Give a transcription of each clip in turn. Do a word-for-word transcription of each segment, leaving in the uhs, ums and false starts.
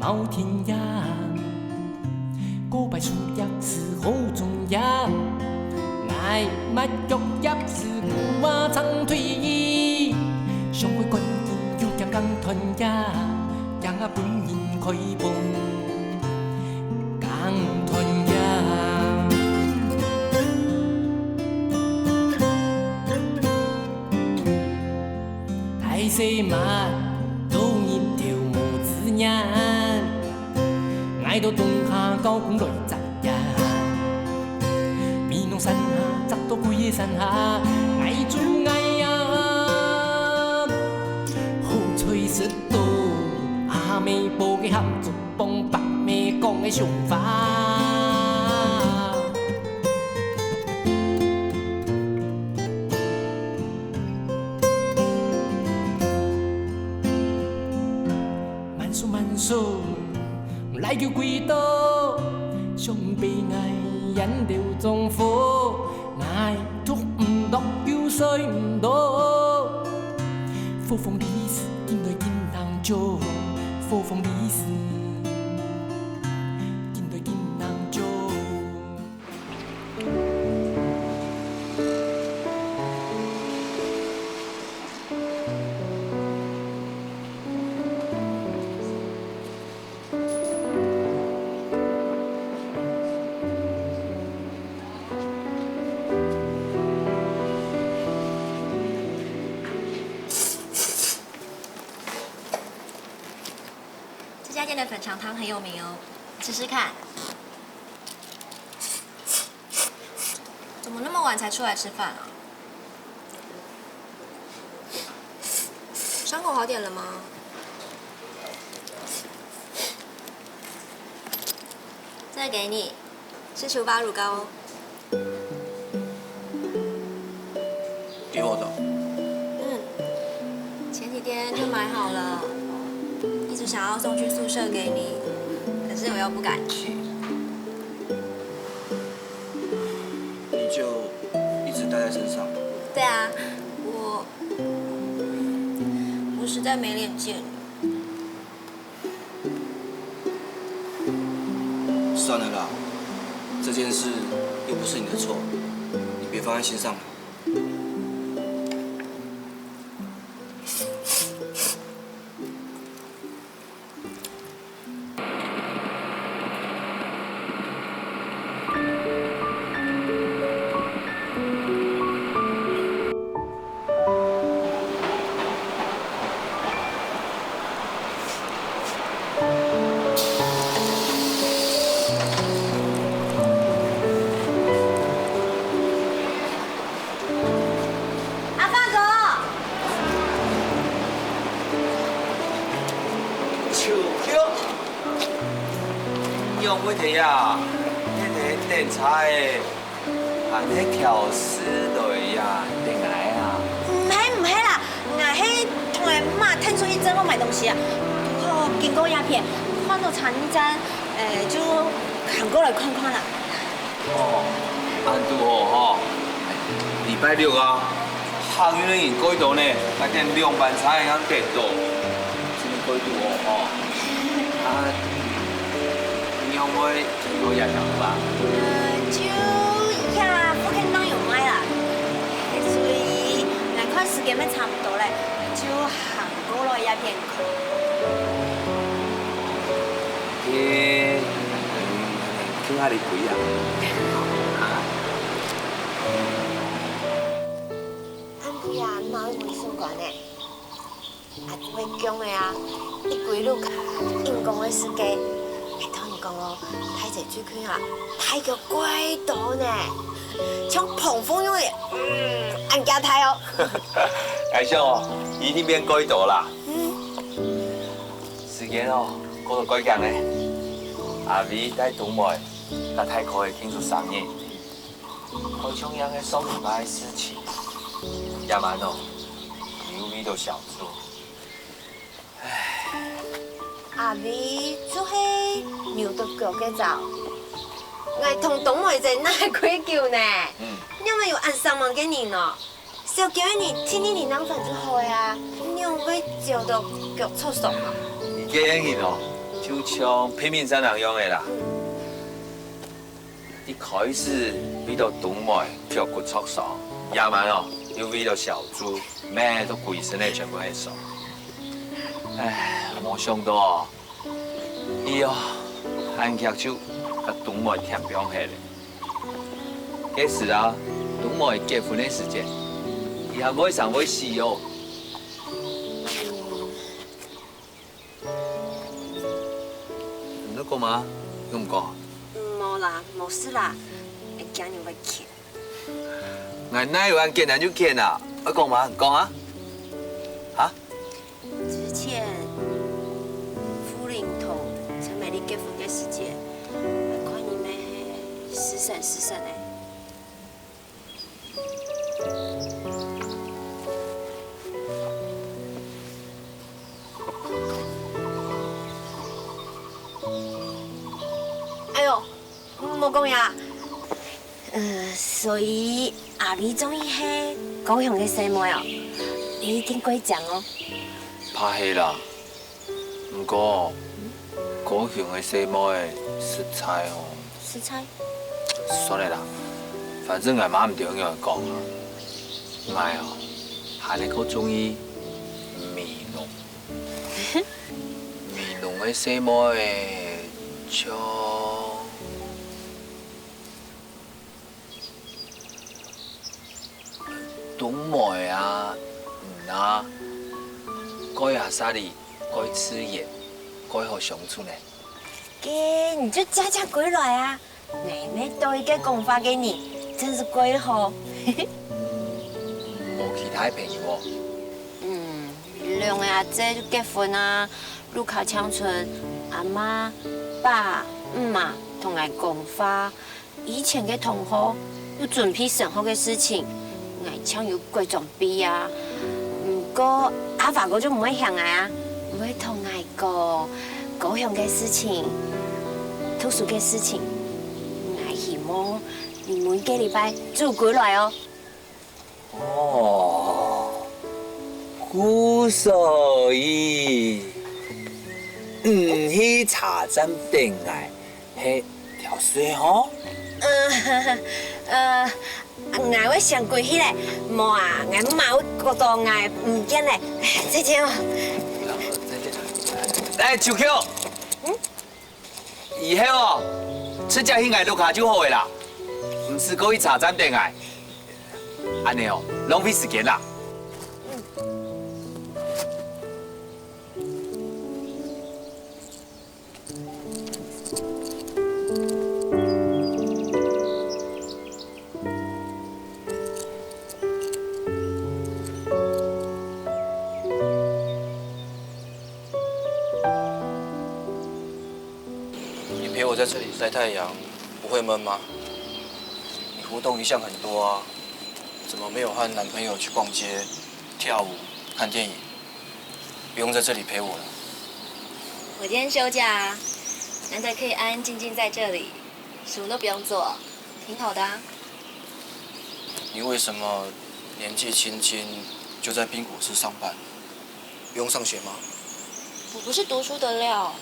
拗田野，過擺樹葉是好種野，𠊎抹腳葉是牛仔長腿兒，上會趕緊又驚耕田野，驚啊分人開飯耕田野。大細嫲，做日頭無自然。 𠊎到冬下交工來摘呀，美濃山下摘到歸个山下，𠊎做𠊎呀，好彩食到阿姆煲个鹹竹幫，伯姆講个相話。 慢手慢手，來救歸到，想被𠊎淹了種火，𠊎捉毋到又睡毋到。火鳳梨絲，緊來緊啷做，火鳳梨絲，緊來緊啷做。 这家店的粉肠汤很有名哦，吃吃看。怎么那么晚才出来吃饭啊？伤口好点了吗？这个给你，是球巴乳膏哦。 给我的。嗯，前几天就买好了，一直想要送去宿舍给你，可是我又不敢去。你就一直带在身上？对啊，我我实在没脸见你。 算了啦，这件事又不是你的错，你别放在心上了。阿发哥，秋秋，你用乜个呀？你在等车欸？ 還係挑事來呀，等𠊎啊？毋係，毋係啦，𠊎係同𠊎媽𢯭手去鎮外買東西啊。堵好經過這片，看到車站，誒，就行過來看看啦。哦，恁堵好吼！禮拜六啊，客運个人蓋多呢，𠊎等兩班車正得到，真个蓋堵好吼。啊，你會毋會 有影響無啊？呃，就這附近當有賣啦，所以𠊎看時間也差毋多咧，就行過來這片看。去，去哪裡買啊？啊？恁貴啊，哪會無相關呢？ 啊，會降个啊！一歸路加陰公个世界，𠊎同你講哦，大姐最近啊，大腳蓋多呢，像膨風樣个，嗯，恁驚大哦。𠊎想哦，一定變蓋多啦。嗯。時間哦，過到蓋緊咧。阿偉帶冬妹，佮大哥仔慶祝生日。 好像也係上禮拜个事情。夜晚哦，你有味道小豬。唉。阿偉就係扭到腳个爪。𠊎同冬妹仔哪會久呢？嗯。你有無有恁生猛个人哦？小狗个人，天天你弄翻就好个啊，你又會走到腳臭爽啊？你个人哦，就就像平民生人樣个啦。一開始為到冬妹腳骨挫傷，夜晚哦，又為到小豬，乜都歸身个全部係傷。唉，無想到哦，佢哦，恁遽就甲冬妹添放忒了。該時啊，冬妹結婚个時節，佢還會生會死哦。 你在講麼个？又毋講？嗯，無啦，無事啦。𠊎驚你會譴。𠊎哪有恁簡單就譴啊？愛講麼个？講啊！哈？之前，富林同陳美麗結婚个時節，𠊎看你乜係失神失神个。 哎喲，莫講呀。呃，所以阿美中意係高雄个細妹哦，你一定會講哦。怕係啦， 毋過，高雄个細妹實在哦。實在？算了啦，反正𠊎嘛毋知仰般講啊。𠊎哦，還係較中意美濃。美濃个細妹像 冬妹啊，嗯啊，蓋阿莎力，蓋自然，蓋好相處呢。該你就遽遽歸來啊！𠊎乜多一個講話个人，真係蓋好。無其他朋友哦？嗯，兩個阿姊就結婚啊，屋下淨伸阿媽、爸、姆啊同𠊎講話。 以前个同學有準備升學个事情，𠊎正有蓋準備啊。毋過阿華哥就毋會嫌𠊎啊，毋會同𠊎講高雄个事情、讀書个事情。𠊎希望你每個禮拜就歸來哦。 哦，故所以，你去車站等𠊎，係挑事吼？呃，呃，𠊎會先歸去咧，無啊，𠊎姆會覺得𠊎毋見咧。再見哦。再見。哎，秋秋。嗯？ 以後哦，直接去𠊎屋下就好个啦，毋使過去車站等𠊎。恁呢哦，浪費時間啦。你陪我在這裡曬太陽，不會悶嗎？你活動一向很多啊，怎麼沒有和男朋友去逛街、跳舞、看電影？不用在這裡陪我了。我今天休假啊，難得可以安安靜靜在這裡，什麼都不用做。 挺好的啊。你為什麼年紀輕輕就在冰果室上班？不用上學嗎？我不是讀書的料，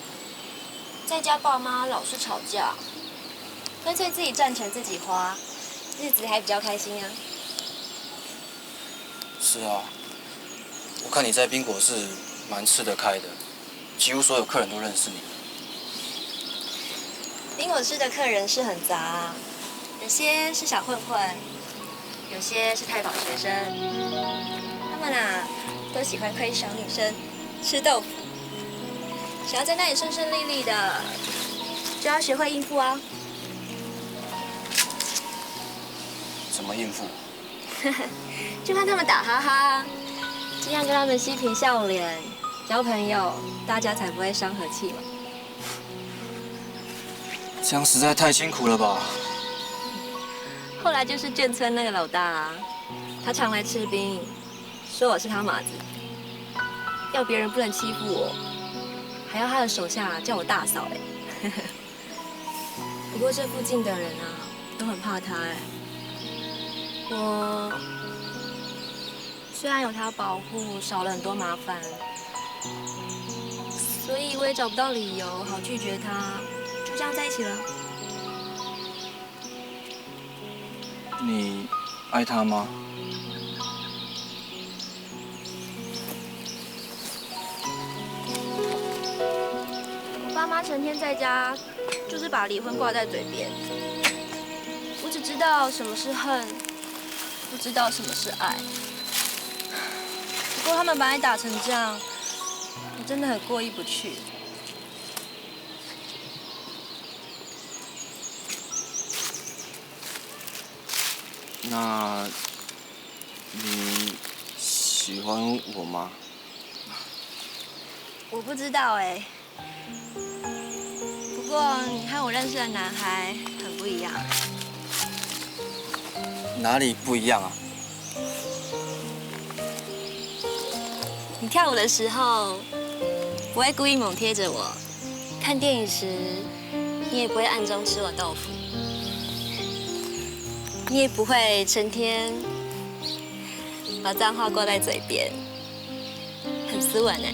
在家爸媽老是吵架，乾脆自己賺錢自己花，日子還比較開心啊。是啊，我看你在冰果室蠻吃得開的。 幾乎所有客人都認識你。冰果室的客人是很雜啊，有些是小混混，有些是太保學生，他們啊，都喜歡虧小女生，吃豆腐。想要在那裡順順利利的，就要學會應付啊。怎麼應付？ 就和他們打哈哈，盡量跟他們嬉皮笑臉，交朋友，大家才不會傷和氣嘛。這樣實在太辛苦了吧？後來就是眷村那個老大啊，他常來吃冰，說我是他馬子，要別人不能欺負我，還要他的手下叫我大嫂欸。 不過這附近的人啊，都很怕他欸。我雖然有他保護，少了很多麻煩，所以我也找不到理由好拒绝他，就这样在一起了。你爱他吗？我爸妈成天在家，就是把离婚挂在嘴边。我只知道什么是恨，不知道什么是爱。不过他们把你打成这样，我真的很过意不去。那你喜欢我吗？我不知道哎。不过你和我认识的男孩很不一样。哪里不一样啊？你跳舞的时候，不会故意猛贴着我；看电影时，你也不会暗中吃我豆腐。你也不会成天把脏话挂在嘴边，很斯文哎。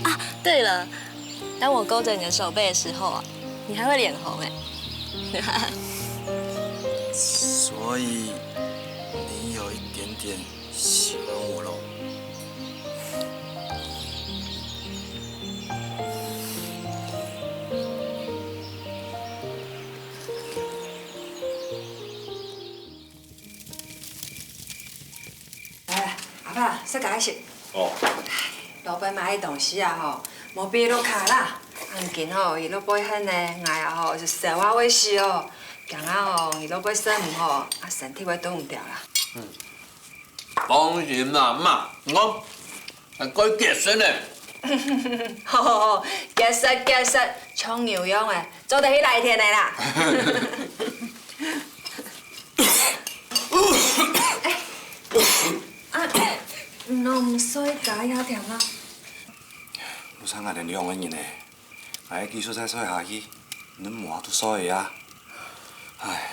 啊，对了，当我勾着你的手背的时候啊，你还会脸红哎。所以你有一点点喜欢我喽？来，阿爸，先甲伊食。哦。老爸买个东西啊吼，无比落卡啦。啊，毋紧吼，伊落背恨呢，𠊎啊吼就烧啊会死哦。驚啊吼，伊落背食毋好，啊身体会擋毋牢啦。放心啦，媽，我还可以节食呢。吼吼吼，节食节食，像牛样诶，做得去犁田个啦。啊，你毋使加遐甜啊？你想𠊎等兩个人呢，𠊎繼續再睡下去，你無法度睡啊。唉，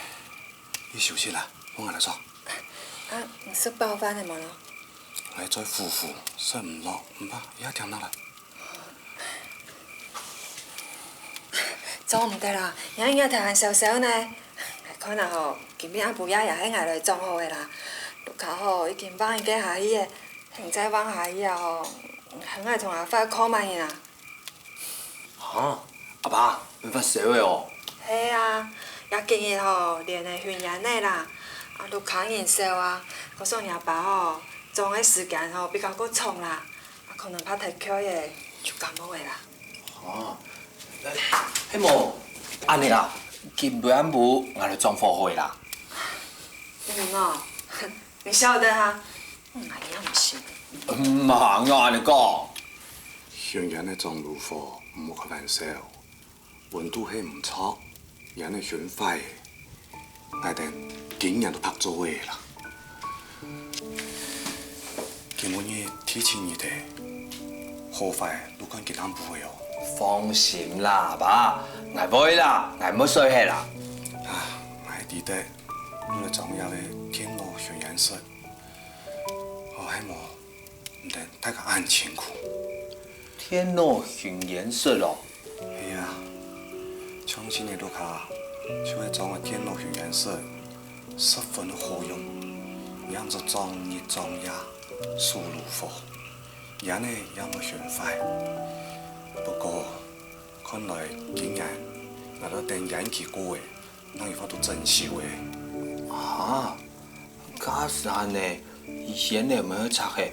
你休息啦，分𠊎來做。啊，你食飽飯了無咯？ 𠊎嘴苦苦，食毋落，毋怕，一下忒拿來。做毋得啦，你愛頭還燒燒呢。𠊎看啊吼，今晡暗晡夜也係𠊎來裝好个啦。屋下吼已經放一個下去个，現在放下去啊吼，還愛同阿發靠麼人啊？ 哈，阿爸，你發燒个哦？係啊，這幾日吼，連个巡演个啦，啊，屋下人愁啊，告訴若爸吼，裝个時間吼比較過長啦，啊，可能怕忒𤸁个，就感冒个啦。哈，係無，恁呢啦，今晡暗晡𠊎來裝火好个啦。嗯哦，你曉得哈？嗯，𠊎也毋信。毋好恁呢講。 香煙个裝爐火，毋好開玩笑。溫度係毋著，煙个熏壞，𠊎等今年都白做个啦。今晡日天氣熱个，好壞都看今暗晡个哦。放心啦，爸，𠊎會啦，𠊎毋會衰忒啦。啊，𠊎知得，你來裝這個電腦香煙室，好係無？ 毋等大家恁辛苦。電腦香煙室哦。係啊，像新个屋下，就係裝个電腦香煙室，十分好用，也毋使逐日逐夜數爐火，煙仔也毋會熏壞。不過，看來今年𠊎兜等煙期過个， 哪有法度整修个？啊，假使恁呢，煙仔毋愛拆忒，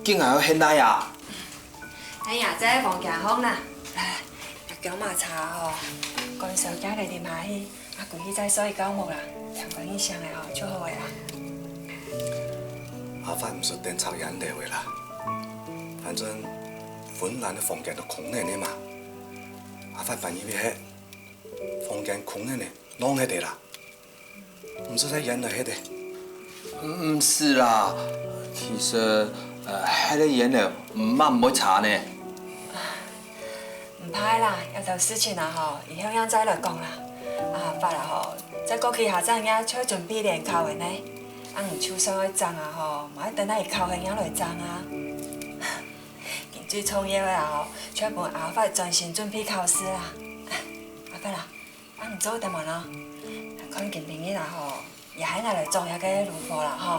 該𠊎愛仰般啊？哎呀，在房間項啦，來，來，這薑嫲茶吼，乾燒加來啉下去，啊，歸去再燒一覺目啦，聽講一聲个吼就好个啦。阿發毋使等拆煙頭个啦，反正芬蘭个房間都空等个嘛。阿發搬入去歇， 房間空等个，浪忒个啦，毋使再煙來歇个。毋使啦，其實，呃，歇个煙仔嘛毋會差呢。毋怕啦，這兜事情啊吼，以後正再來講啦。啊，發啦吼，再過幾下仔若就準備聯考个呢，啊你就算愛爭啊吼，嘛愛等到佢考忒正來爭啊。 今最重要个啊吼，就愛分阿發專心準備考試啦。阿發啊，啊你做得無咯？看今晡日啊吼，也係𠊎來掌這个爐火啦吼。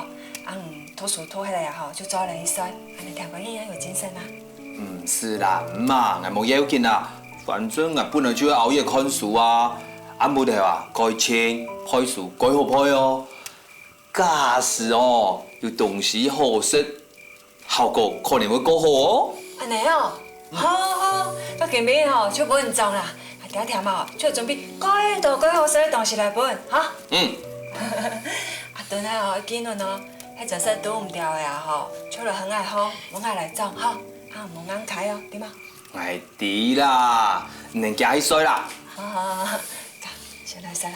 啊你讀書讀忒了啊吼，就早點去睡，恁樣聽講你也有精神啊。毋使啦，姆啊，𠊎無要緊啊，反正𠊎本來就愛熬夜看書啊。暗晡頭啊，蓋靜，背書蓋好背哦。 假使哦，有東西好食，效果可能會較好哦。恁樣哦，好好好，該今晡日吼就分你掌啦。啊爹爹姆哦，就準備蓋多蓋好食个東西來分你，哈。嗯。啊等下哦，記得哦，該陣勢堵毋著个啊吼，就來喊𠊎吼，分𠊎來掌哈。啊莫硬忒哦，知無？𠊎知啦，你等遽去睡啦。好好好好，先來睡啦。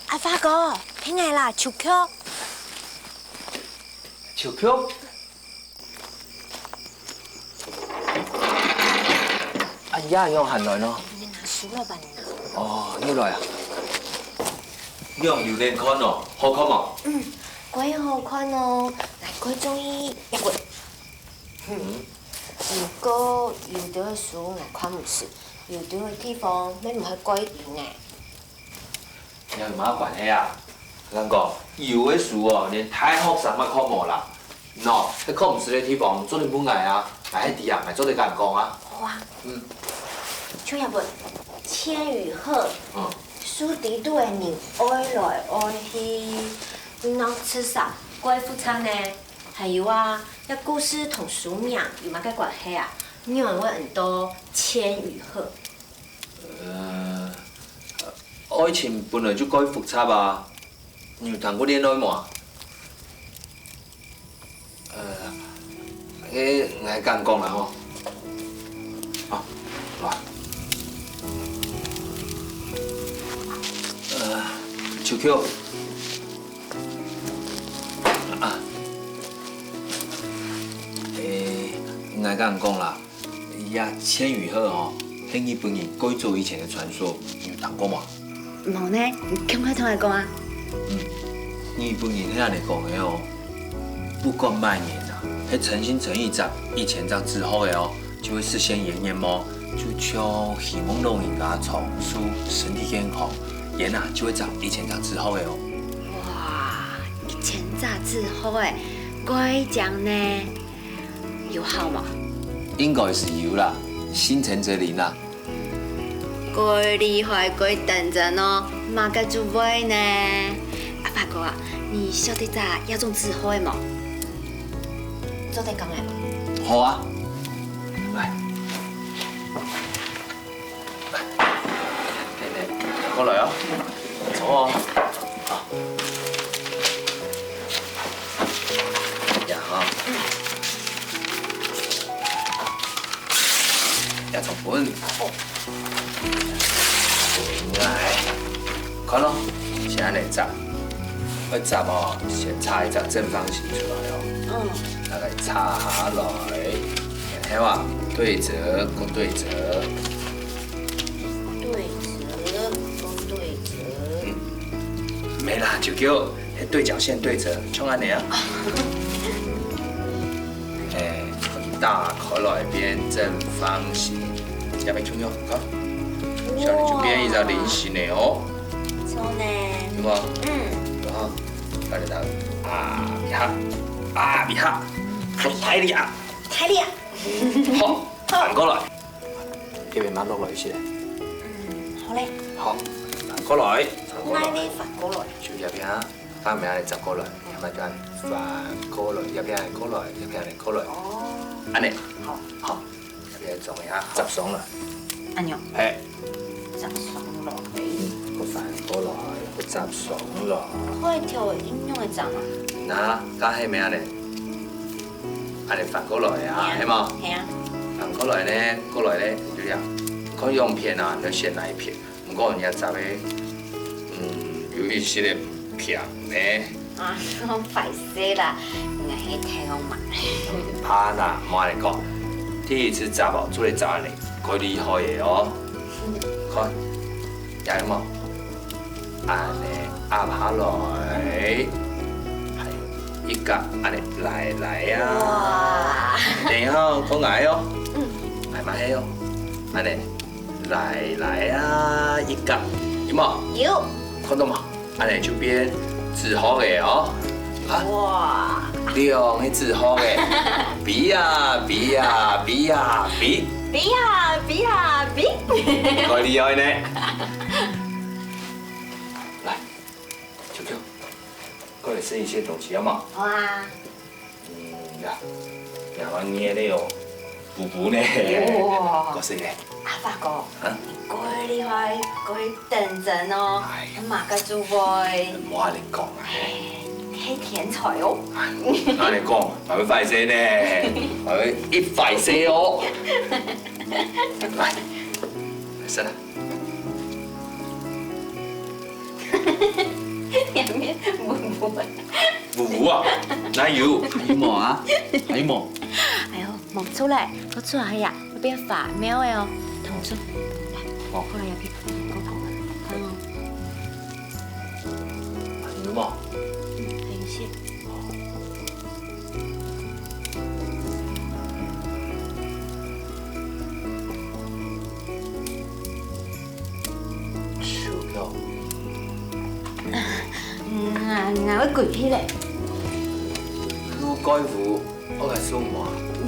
阿發哥，係𠊎啦，秋菊。秋菊？啊，你仰還來呢？你拿書來吧，你拿。哦，你來啊。你用榴槤看哦，好看無？嗯，蓋好看哦，𠊎蓋中意一本。 嗯，毋過有兜个書𠊎看毋識，有兜个地方乜毋係蓋有呢。這有麼个關係啊？𠊎講，有个書哦，連大學生乜看無啦。喏，該看毋識个地方，做得問𠊎啊，𠊎係知啊，𠊎做得同你講啊。好啊。嗯。像這本《千與鶴》，嗯。書裡肚个人愛來愛去，鬧自殺，蓋複雜呢。 還有啊，這故事同書名有麼个關係啊？仰會安到千與鶴？呃，愛情本來就蓋複雜啊，你有談過戀愛無啊？呃，該𠊎敢講啦吼。 啊，來。呃，秋菊。啊，欸，𠊎同你講啦，這千與鶴吼，係日本人蓋早以前个傳說，你有聽過無？ 無呢，你趕快同𠊎講啊！嗯，日本人係恁樣講个哦，不管麼人啊，係誠心誠意摘一千隻紙鶴个哦，就會實現伊个願望，就像希望老人家長壽、身體健康，𠊎啊就會摘一千隻紙鶴个哦。哇，一千隻紙鶴欸，蓋靚呢！有效無？應該係有啦，心誠則靈啦。 蓋厲害，蓋天真哦，麼个就會呢？阿發哥啊，你曉得摘這種紙鶴个無？做得講个無？好啊，來，來，來，來，過來哦，坐哦。 好。呀哈。呀，重分。來，看咯，先恁樣摘。愛摘哦，先插一隻正方形出來哦。嗯。大概插下來，然後啊，對摺，過對摺。 對摺，過對摺。嗯，無啦，就叫對角線對摺，像恁樣啊。欸，打開來變正方形，這邊就用，好，像你就變一隻菱形个哦。著呢。對無？嗯。好，大力打，啊，厲害，啊，厲害，大力啊！大力啊！好。翻過來，這邊慢落來一些。嗯，好嘞。好，翻過來，翻過來。哪位翻過來？就這邊啊，反面恁樣接過來，這邊就恁樣翻過來，這邊恁樣過來，這邊恁樣過來。哦。恁樣。好。好，這邊做一下，接上來。恁樣。嘿。接上來。嗯，過翻過來，過接上來。開條應用个站啊。那，該係咩恁樣？ 恁樣翻過來啊，係無？係啊。翻過來呢，過來呢，就這樣。看樣片啊，你愛選哪一片？毋過你愛找个，嗯，有一些个平呢。啊，歹勢啦，𠊎係太浪漫。毋怕啦，莫恁樣講。第一次找哦，做得找恁樣，蓋厲害个哦。看，有無？ 恁樣壓下來，還有一角恁樣來來啊。哇！等一下，過來哦。嗯。慢慢係哦，恁樣來來啊，一角，有無？有。看到無？恁樣就變紙鶴个哦。啊，哇！兩个紙鶴个，比啊比啊比啊比。比啊比啊比。蓋厲害呢！ 來，球球，過來試一些東西好無？好啊。嗯呀，你還捏那種布布呢。哇。過試呢。阿發哥，啊？你蓋厲害，蓋認真哦。哎呀。麼个主播？莫恁樣講啊。嘿，係天才哦。哎，恁樣講，還會壞勢呢，還會一壞勢哦。來，來，試啦。 下面烏烏个。烏烏啊？哪有？還有無啊？還有無？哎喲，望出來，都出來呀，會變花貓个哦。同出，來，哦。過來這片，過來，看哦。還有無？嗯，還有些。 手錶。嗯，𠊎，𠊎會歸去咧。路蓋烏，我來送無？嗯，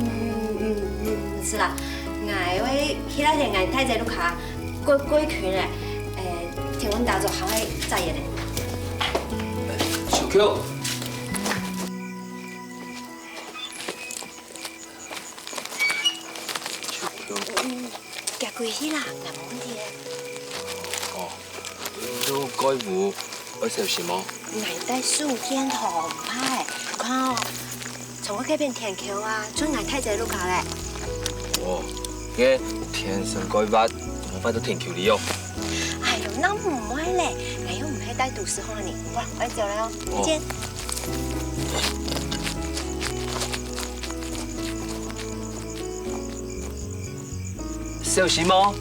嗯，嗯，毋使啦，𠊎會去那天𠊎大姐屋下，過，過去咧，誒，天文打早還會再演咧。手錶。 嗯，寄歸去啦，無問題个。哦，路蓋烏，愛小心哦。𠊎戴手電筒，毋怕个。你看哦，從該片天橋啊，就𠊎大姐屋下咧。哦，該天生蓋闊，無法度天橋裡哦。哎喲，那毋會咧，𠊎又毋係戴都市化呢。好啦，𠊎走了哦，再見。哦。 小心哦！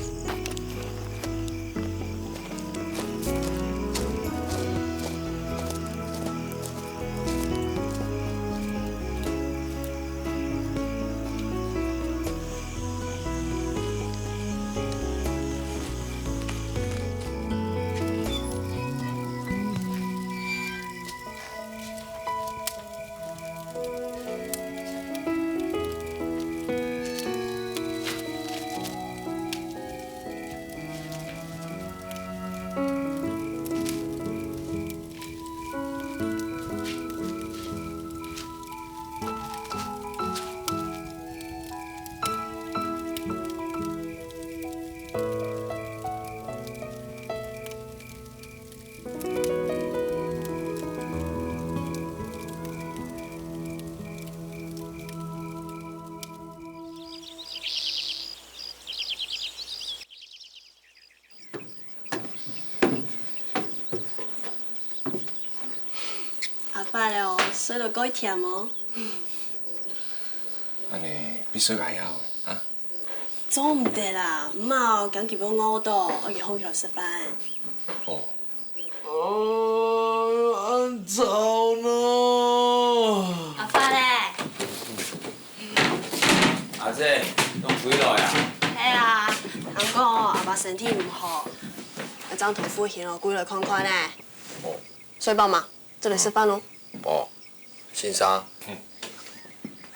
阿發了哦，睡到蓋甜哦。恁樣，必須愛要啊？做毋得啦，姆哦，驚佢會餓到，愛佢䟘起來食飯。哦。 哦，恁吵呢！阿發咧？阿姊，你歸來啊？係啊，聽講哦，阿爸身體毋好，愛張同父兄哦，歸來看看呢。哦。睡飽嗎？做得食飯哦。哦，先生。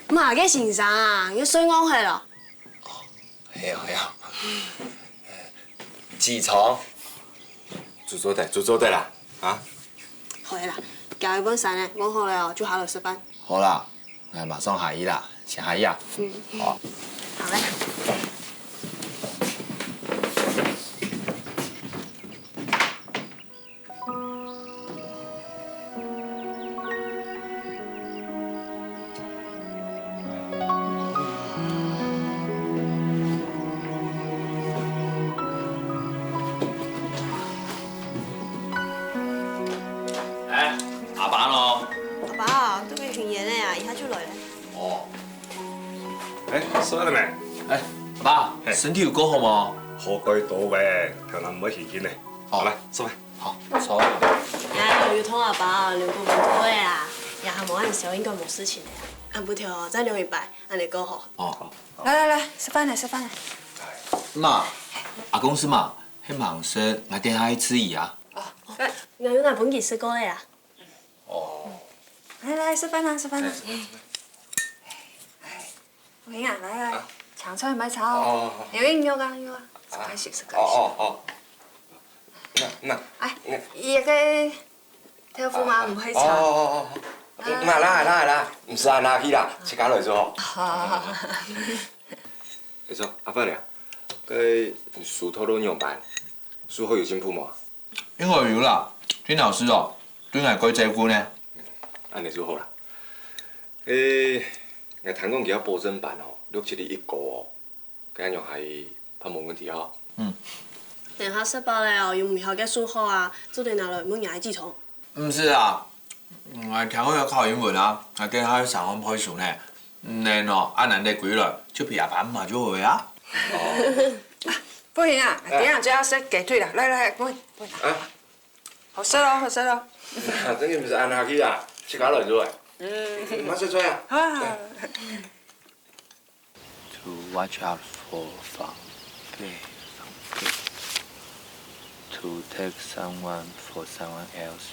麼个先生啊，又睡戇忒了。係哦，係哦。起床，就做得，就做得啦，啊？好个啦，今日本身呢，弄好了哦，就下來食飯。好啦，𠊎馬上下去啦，先下去啊。嗯。好。好嘞。 哎，阿爸呢？阿爸啊，都去巡演个啊，一下就來了。哦。哎，食飯了沒？哎，阿爸，嘿。身體有較好無？好蓋多喂，頭那毋會眩眩呢。哦。好了，食飯。 好，坐啊。哎，有同阿爸啊，兩公婆个啊，也還無恁燒，應該無事情个啊。恁不條哦，再量一擺，恁呢較好。哦。來來來，食飯了，食飯了。媽，阿公食嘛，係吂食，𠊎等下去試佢啊。哦，𠊎，𠊎有拿分佢食過个啊。哦。來來，食飯啦，食飯啦。哎，哎，哎。 我跟你講，來來，啊。搶出來買茶哦。哦，哦，哦。有人約啊，約啊，啊。開始，開始。哦，哦，哦。那，那，哎，那。一個豆腐嘛，啊，毋會炒。哦，哦，哦，哦。啊。那啦，那啦，毋使恁客氣啦，自家來做。好，好，好，好。你說，阿發呀，該書讀到仰般？書好有進步無？ 應該有啦，丁老師哦，對𠊎蓋照顧呢。恁呢就好啦。誒，𠊎聽講佢个保證班哦，六七日一個哦，該恁樣還怕無問題哦？嗯。等下食飽了哦，有毋曉个數學啊，做得拿來問𠊎个系統。毋使啊，𠊎聽講愛考英文啊，𠊎等下愛上網背書呢。嗯，恁樣哦，恁難得歸來，就陪阿爸阿媽就好了啊。哦。 不行啊，哎。等一下就要食雞腿了，來來來，不會不會。啊。好食咯，好食咯。啊，這個毋使恁客氣啊，自家來做誒。嗯。慢慢食菜啊。啊。To watch out for 防備，防備。To take someone for someone else。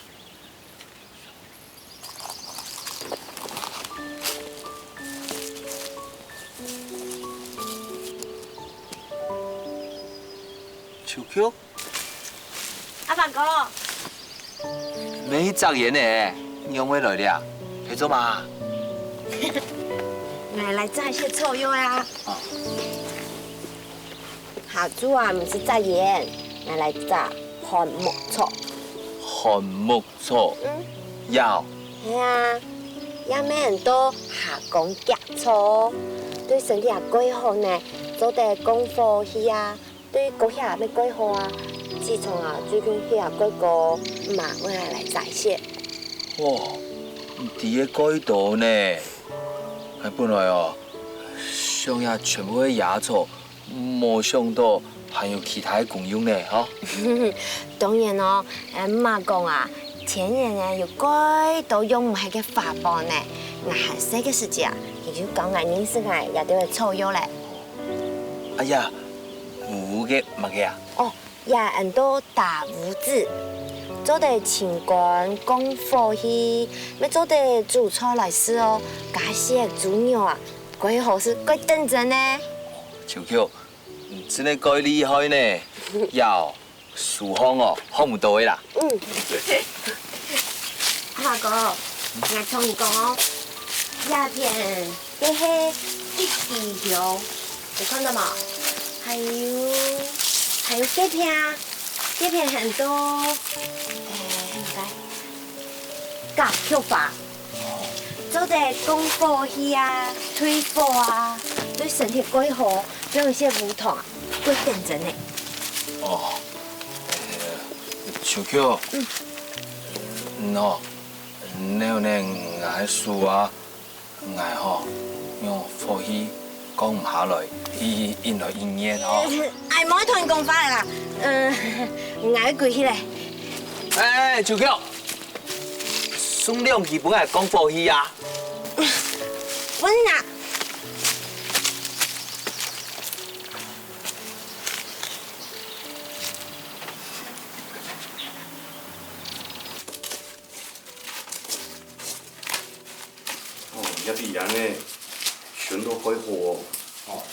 秋菊？阿凡哥。你隻煙呢？仰會來了？係做麼？𠊎來摘一些草藥啊。哦。 下晝啊，毋使摘菸，𠊎來摘番木草。番木草？嗯。有。係啊，也乜安到蝦公薑草，對身體也蓋好呢，做得降火氣啊，對高血壓乜蓋好啊。自從啊，最近血壓蓋高，姆會喊𠊎來摘菸。哇，你知个蓋多呢！𠊎本來哦，想這全部係野草， 無想到還有其他个功用呢，吼。當然哦，𠊎姆講啊，田園呢有蓋多用毋忒个花寶呢。𠊎還細个時節啊，佢就教𠊎認識𠊎這兜个草藥咧。哎呀，烏烏个麼个啊？哦，這安到打烏子，做得清肝降火氣，乜做得煮菜來食哦，加食豬肉啊， 蓋好食，蓋頂真呢。秋菊，你真个蓋厲害呢！有，書項哦，學毋到个啦。嗯。阿哥，𠊎同你講哦，這片這係一枝香，有看到無？還有，還有這片，這片很多，誒，很大。 甲菊花，做得降火氣啊，退火啊，對身體蓋好，像一些烏糖啊，蓋頂真呢。哦，呃，秋菊，嗯。嗯哦，你有呢，𠊎个手啊， 𠊎吼，用火氣降毋下來，一應來應驗吼。哎，莫同人講話啦，嗯，𠊎愛歸去咧。哎，秋菊，送兩支分𠊎降火氣啊！分啊！ 哦，這味樣呢，全都開火哦。哦，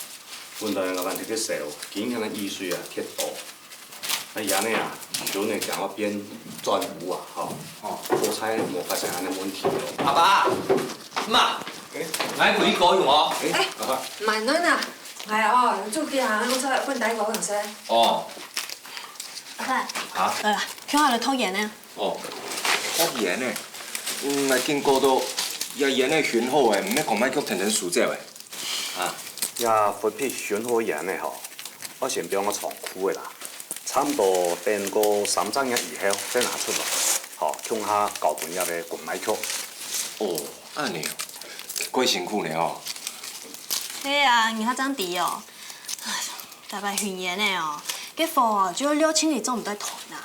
本來𠊎還在該愁，今日个雨水啊，忒多。該這下啊，船仔驚會變轉烏啊，吼。哦。好彩無發生恁樣問題咯。阿爸，媽，欸，𠊎陪你過去哦。欸，阿爸。慢等啊，𠊎哦，有煮幾下，弄出來分大哥用先。哦。阿爸，啊？來啦，共下來討菸仔。哦，討菸仔。嗯，𠊎經過到，這菸仔薰好咧，毋係講賣卻跈等收走咧。 啊，這分別薰好菸仔吼，愛先放到倉庫个啦，差毋多等過三隻月以後再拿出來，吼，共下交分這个公賣局。哦，恁樣哦，蓋辛苦呢哦。係啊，你還正知哦。唉，逐擺薰菸仔哦，該火哦，就會燎盡去做毋得斷啊，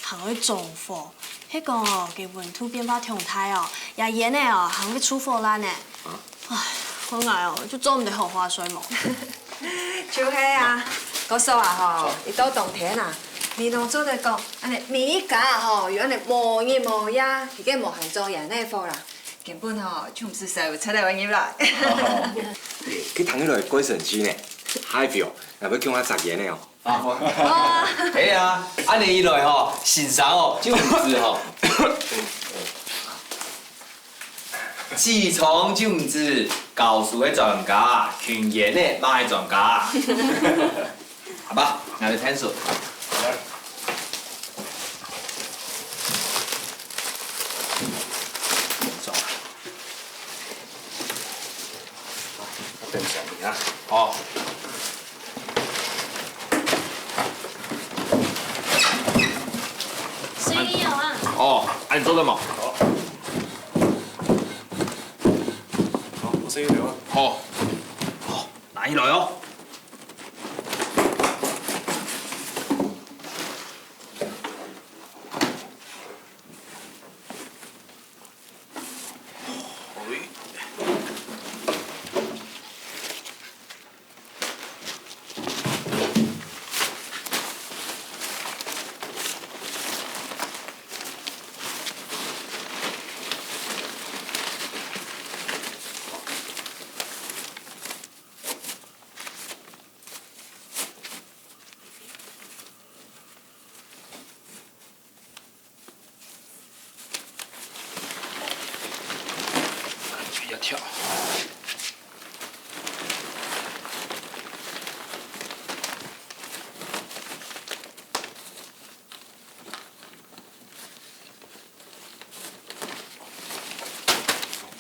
還會中火。 係講哦，該溫度變化忒大哦，這菸仔哦，還會臭火瀾呢。啊？唉，𠊎哦，就做毋得好好睡無。就係啊，故所啊吼，一到冬天啊，你攏做得講，恁樣每一家吼，有恁樣無日無夜，一个無閒做菸仔火啦，根本吼，就毋使愁有賊仔會入來。佢聽起來蓋神奇呢，還係哦，𠊎愛共下摘菸仔哦。 啊，好。係啊，恁樣一來吼，先生哦，就毋止吼。起床就毋止，教書个專家，薰菸仔賣个專家。好吧，𠊎來𢯭手。 等一下啊。好。水有啊。哦，恁樣做得無？好。好，𠊎先去拿啊。好。好，拿起來哦。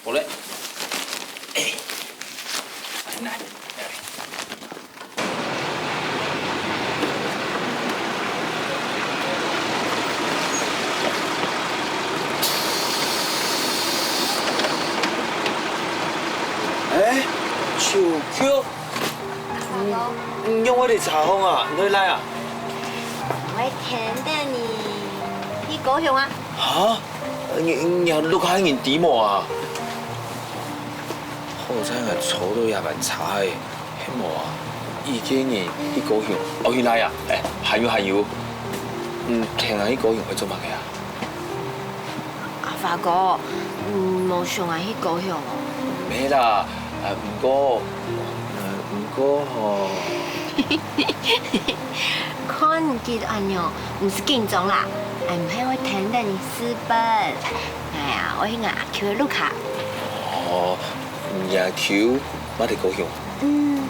好咧。哎，來，來。哎，秋菊。 你仰會在這項啊？你哪位來啊？𠊎跈等你去高雄啊。哈？你，你屋下人知無啊？好彩𠊎坐到這班車仔，係無啊，一個人去高雄，哦，原來啊，哎，還有還有，嗯，跈𠊎去高雄愛做麼个啊？ 阿發哥，你無想愛去高雄哦？毋係啦，啊，毋過，啊，毋過吼。看你急到恁樣，毋使緊張啦，𠊎毋係會跈等你私奔。𠊎啊，愛去𠊎阿舅个屋下。哦，你阿舅嘛在高雄？嗯，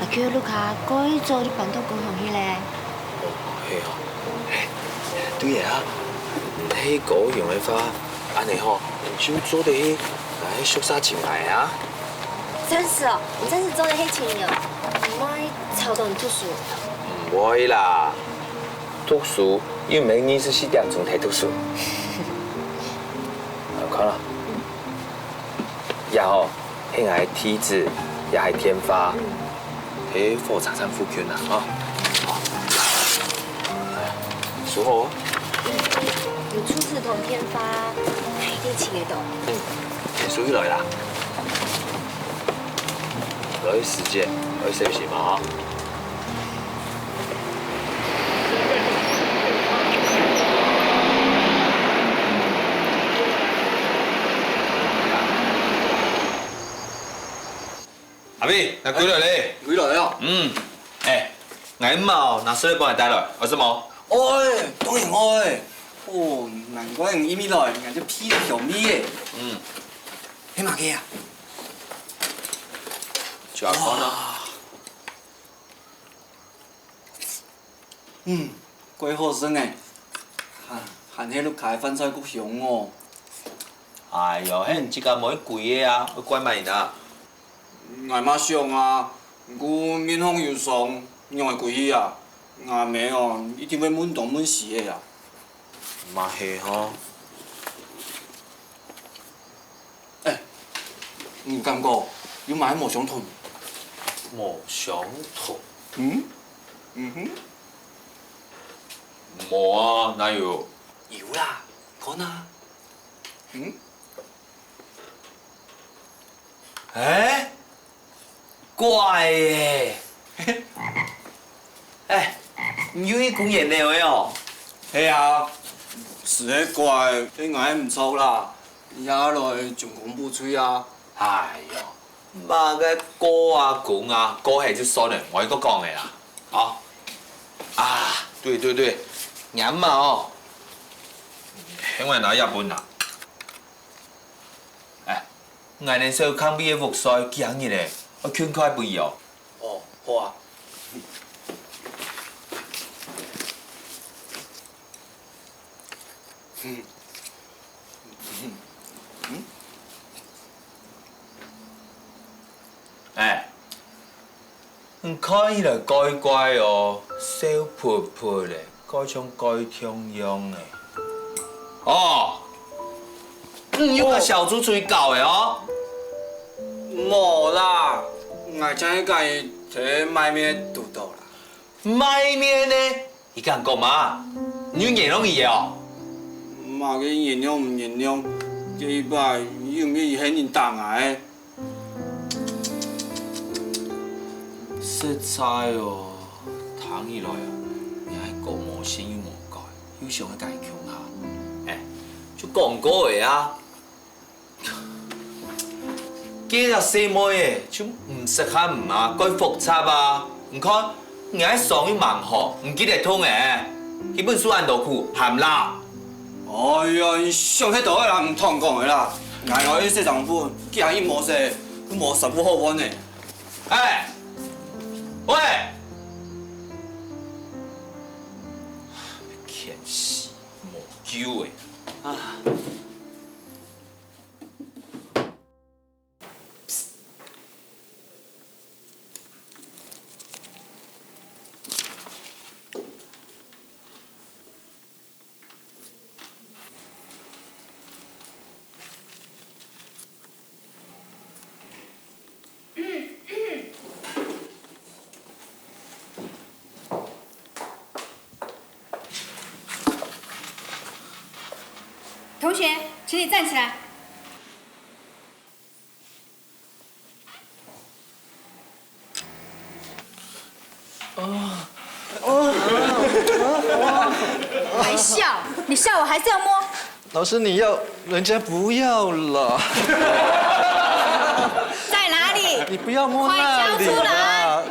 阿舅个屋下蓋早就搬到高雄去咧。 哦，係哦。哎，對啊，你去高雄个話，恁樣吼，就做得去來宿舍尋𠊎啊。真係哦，你真係做得去尋哦，毋會吵到你讀書。毋會啦，讀書又毋係二十四點鐘在讀書。啊，看啊。 也好，係𠊎个地址，也係電話，在火車站附近啊，吼。好。收好哦。有住址同電話，𠊎一定尋得到。嗯，先收起來啦。來時間，來休息嘛，吼。喂，𠊎歸來咧。歸來啊？嗯，哎，𠊎姆哦，拿食物分𠊎帶來，愛食無？愛，當然愛。哦，難怪你一來，𠊎就鼻著香味咧。嗯。係麼个啊？就阿公啊。哇！嗯，蓋好食呢。還還係屋下个飯菜較香哦。哎喲，係你自家無愛歸个啊，愛怪麼人啊？ 𠊎嘛想啊，毋過面項有傷，仰會歸去啊？𠊎姆哦，一定會問東問西个啊。嘛係吼。哎，你感覺有麼个無相同？無相同？嗯？嗯哼。無啊，哪有？有啦，看啊。嗯？ 哎，怪欸！哎，你又去公園尞个哦？係啊，係个怪，係𠊎毋著啦，這下來將功補罪啊。哎喲，麼个怪啊公啊，怪係就算了，𠊎愛講个啦。好，啊，對對對，𠊎姆哦，喊𠊎拿這分啊。 哎，𠊎等小康尾个屋稅幾下日咧，愛勤快分佢哦。哦，好啊。哎， 你看起來怪怪哦，笑噗噗咧，蓋像怪痛樣欸。哦，你又摎小豬出去搞欸哦？無啦，𠊎正係佮佢在賣麵堵著啦。賣麵呢？ 你敢講嘛？你有原諒佢哦？麼个原諒毋原諒？該一擺又毋係佢先人打𠊎个。實在哦，聽起來啊，你係講無心又無改，又想愛佮佢共下。哎，就講過个啊， 該隻細妹仔就毋適合你啊，蓋複雜啊！你看，你个傷又吂好，毋記得痛欸，佢分受恁多苦，還毋罅？哎呀，你想忒多个啦，毋通講个啦！𠊎愛去洗衫褲，既然佢無洗，都無衫褲好換呢。哎，喂！騙死，無救欸！啊！ 同学，请你站起来。 还笑？你笑我还是要摸？老师，你要人家不要了。在哪里？你不要摸那里啦。快交出来！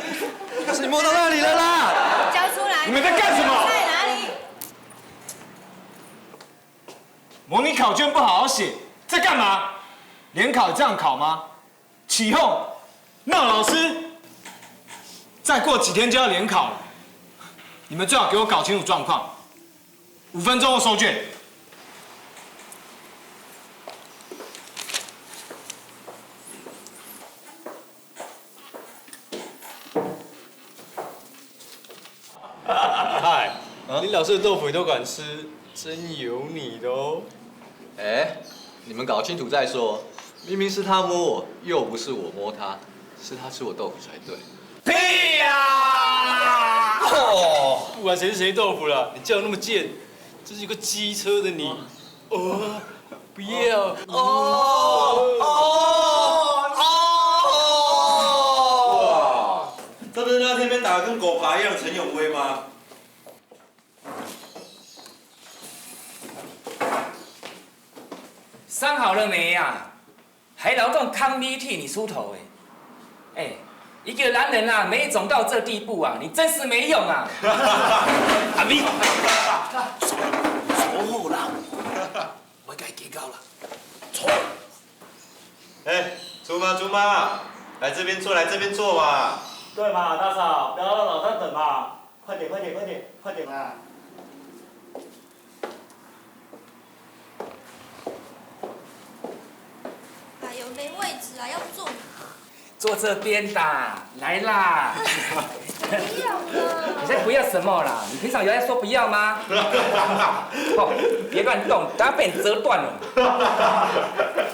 老师，你摸到那里了啦。交出来！你们在干什么？在哪里？模拟考卷不好好写，在干嘛？联考这样考吗？ 起哄，闹老师。再过几天就要联考了，你们最好给我搞清楚状况，五分钟后收卷。嗨，林老师的豆腐你都敢吃，真有你的哦。哎，你们搞清楚再说，明明是他摸我，又不是我摸他，是他吃我豆腐才对。屁呀！哦，不管谁是谁豆腐了，你叫那么贱，真是一个机车的你。哦，不要。哦哦哦！哇，这不是那天被打得跟狗爬一样的陈永威吗？ 上好了没啊？还劳动康咪替你出头哎。哎，一個男人啊，沒種到這地步啊，你真是沒用啊！阿明，坐好啦，莫佮佢計較啦，坐。哎，豬媽，豬媽，來這邊坐，來這邊坐嘛。對嘛，大嫂，不要讓老三等嘛，快點，快點，快點，快點啊！ 哎呦，沒位置啊，要坐哪？坐這邊的，來啦。不要了。你在不要什麼啦？你平常有在說不要嗎？哦，別亂動，等下被你折斷了。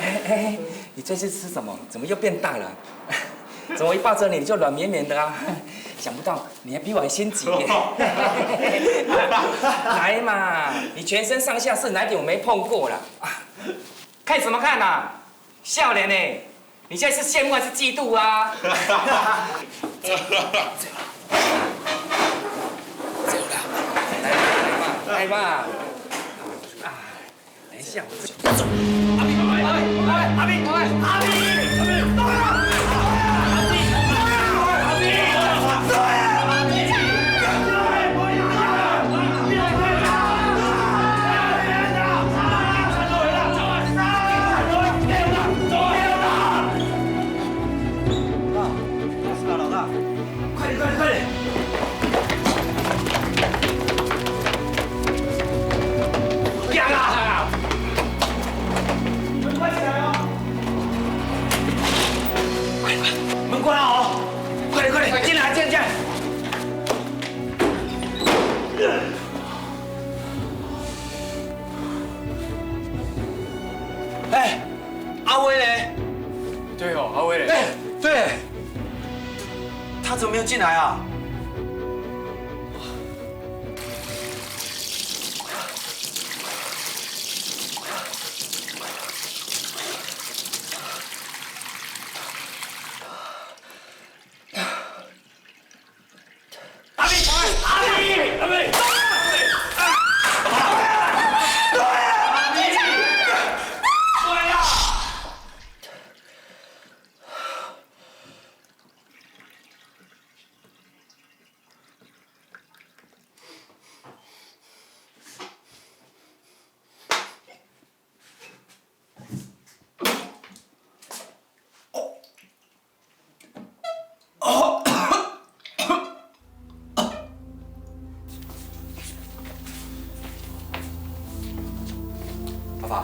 哎，哎，你最近吃什麼？怎麼又變大了？怎麼一抱著你，你就軟綿綿的啊？想不到你還比我還心急耶。來嘛，你全身上下是哪一點我沒碰過啦？啊，看什麼看啊？笑臉呢？你現在是羨慕還是嫉妒啊？走啦，來吧，來吧，來吧。啊，等一下，我走。阿明，阿明，阿明，阿明，阿明，阿明，阿明，阿明，阿明。 快點，快點，快點！快起來哦！快點，門關好哦！快點，快點，進來，進來，進來！ 哎，阿威嘞？對哦，阿威嘞？哎，對，他怎麼沒有進來啊？ 阿發，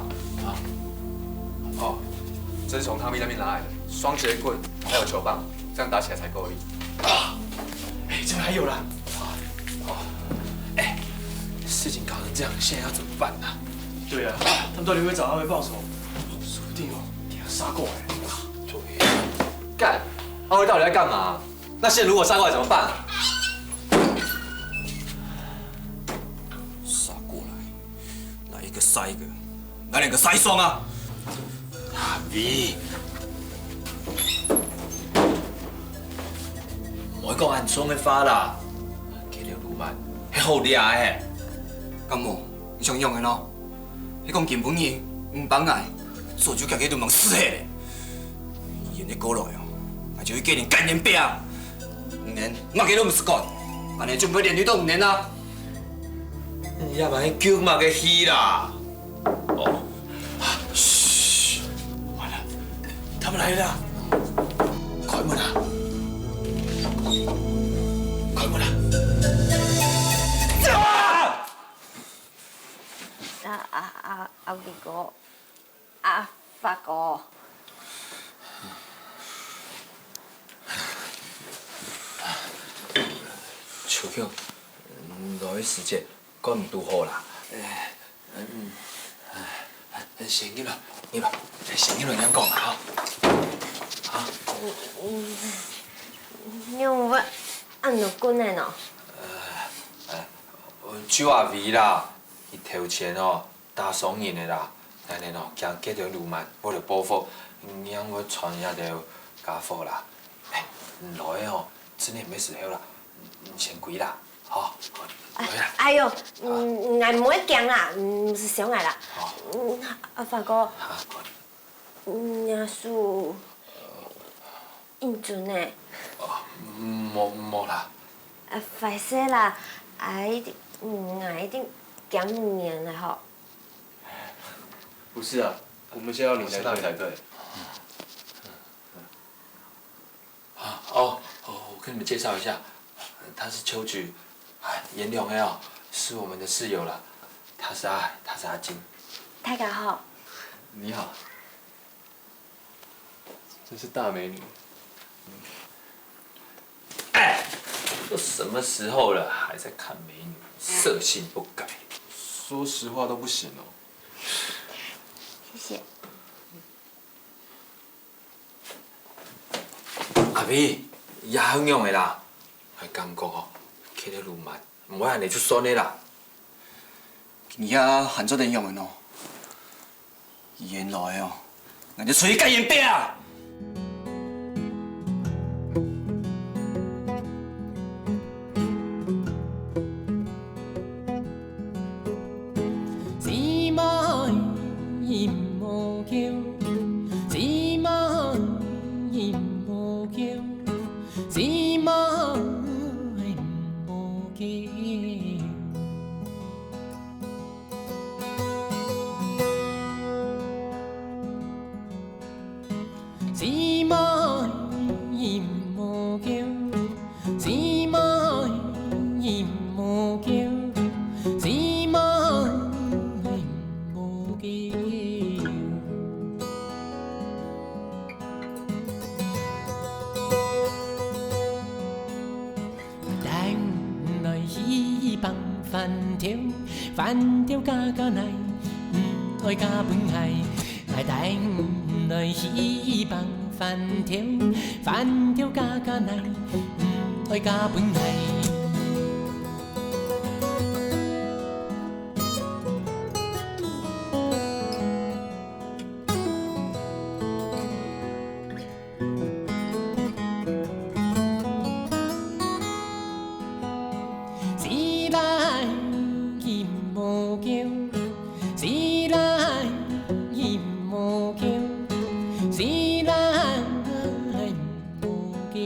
啊，哦，這是從湯米那邊拿來的，雙節棍還有球棒，這樣打起來才夠力。啊，哎，這邊還有啦。啊，哦，哎，事情搞成這樣，現在要怎麼辦呢？對啊，他們到底會找阿威報仇？說不定哦，等下殺過來。對，幹，阿威到底在幹嘛？ 那線如果殺過來怎麼辦？殺過來，那一個殺一個，那兩個殺一雙啊！阿V，莫講恁重个話啦，該條鱸鰻係好掠个。敢無？你想用个喏？ 你講今晡日毋幫𠊎，早就驚佢都吂死忒咧。伊恁樣過來哦，𠊎就去叫人幹人拚。毋然，麼个都毋使管，恁樣就毋會連累到毋然啊。你也莫去救麼个氣啦。哦，噓，完了，他們來了。開門啊！開門啊！啊！ 啊，啊，啊，阿V哥，阿發哥。秋香，來个時節，趕毋堵好啦。嗯，先入來，入來，先入來，恁樣講啦，吼。啊？仰會恁多棍仔呢？呃，呃，就阿V啦，佢頭前哦， 打傷人个啦，𠊎等哦，驚該兜鱸鰻為了報復，正會摻這兜傢伙啦。哎，你來哦，真个毋係時候啦，你先歸啦，吼，來啦。哎喲，嗯，𠊎毋會驚啦，毋使傷𠊎啦。哦。嗯，阿發哥，啊？ 若手恁顫呢。哦，無，無啦。啊，壞勢啦，啊，一定，嗯，啊，一定減五年了吼。不是啊，我們是要你才對。我是要你才對。啊，哦，哦，我跟你們介紹一下，他是秋菊，哎，顏良的哦，是我們的室友啦。他是阿海，他是阿金。大家好。你好。真是大美女。哎，都什麼時候了，還在看美女，色性不改。說實話都不行哦。謝謝。 阿飛，也恁樣个啦，𠊎感覺吼，去了路慢，毋會恁樣就算个啦。你也還做得樣个喏。原來哦，𠊎就出去戒菸仔啊！ 姊妹飲無窮，姊妹飲無窮，姊妹飲無窮。 姊妹飲無窮，姊妹飲無窮，姊妹飲無窮。 帶你來去放番條，番條加加來，毋愛加分𠊎。𠊎帶你來去放番條，番條加加來，毋愛加分𠊎。 姊妹飲無窮，姊妹飲無窮，姊妹飲無窮。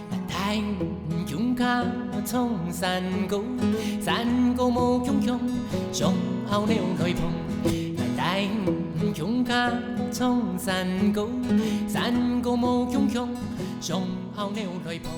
𠊎帶你共下唱山歌，山歌無共樣，上後腦來碰。𠊎帶你共下唱山歌，山歌無共樣，上後腦來碰。